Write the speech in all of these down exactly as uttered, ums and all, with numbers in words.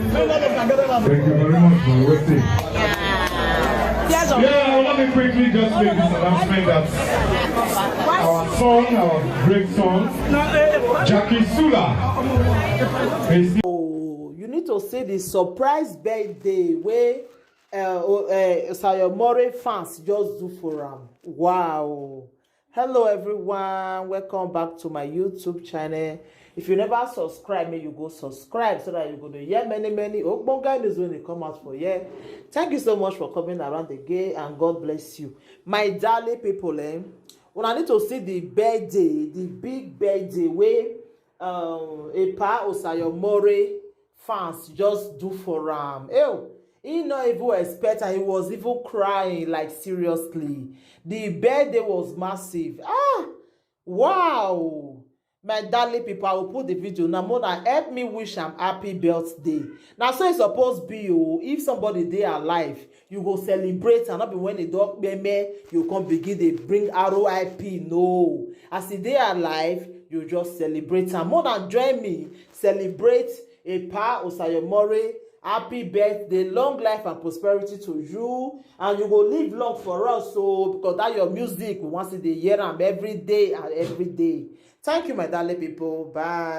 Thank you very much for waiting. Yeah, let me quickly just make this announcement that our song, our great song, Jackie Sula, is Oh, you need to see the surprise birthday wey uh, uh, Sayomore fans just do for am. Wow. Hello everyone, welcome back to my YouTube channel. If you never subscribe, may you go subscribe so that you go to hear many many ogbonge news when they come out for here. Thank you so much for coming around again and God bless you. My darling people, eh, when I need to see the birthday, the big birthday wey um, Epa Osayomore fans just do for am. Ew, he not even expect and he was even crying like seriously. The birthday was massive. Ah, wow. My darling people, I will put the video now. Mona, help me wish am happy birthday. Now so it's supposed to be oh, if somebody dey alive, you go celebrate and not be when they don't pay me, you come begin they bring R O I P. No, as e dey alive, you just celebrate am. Mona join me celebrate Epa Osayomore. Happy birthday, long life and prosperity to you, and you go live long for us. So because that your music, we want to dey hear am every day and every day. Thank you, my darling people. Bye.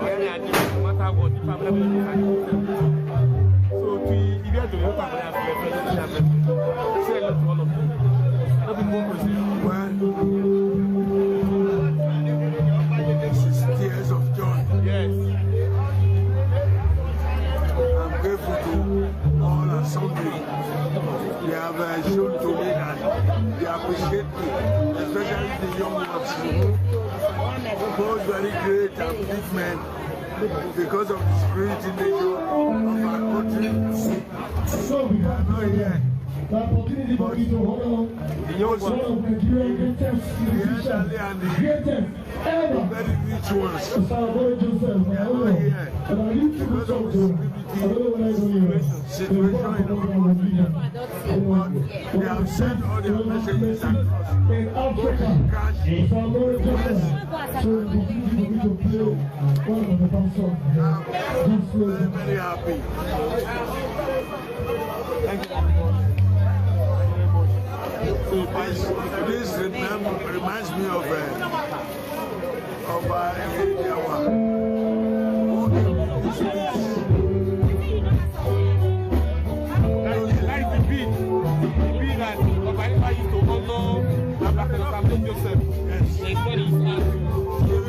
Where they are different, no matter what, the family will be different. So, to, if you are to look at their friends, say hello to all of them. Let me go to Well, this is tears of joy. Yes. I'm grateful to all and sundry. They have uh, shown to me that they appreciate me, especially the young ones. Both very great and big men because of the security nature of our country. So we have not here. The opportunity for me to honor the young one of Nigeria's greatest musician, greatest ever. Very rich ones. Sir Boy Joseph, my honor. And I need to go talk to him. I don't know when I go here. Situation. They have sent all their messages across. In Africa, Sir Boy Joseph. So the opportunity for me to play one of the past songs. I'm very, very happy. Thank you. This, this remem- reminds me of uh, of uh, Elijah, who gave this speech. That is the beat. The beat that Oba Ifa used to honor Ambassador Samuel Joseph. Yes. Yes, what is that?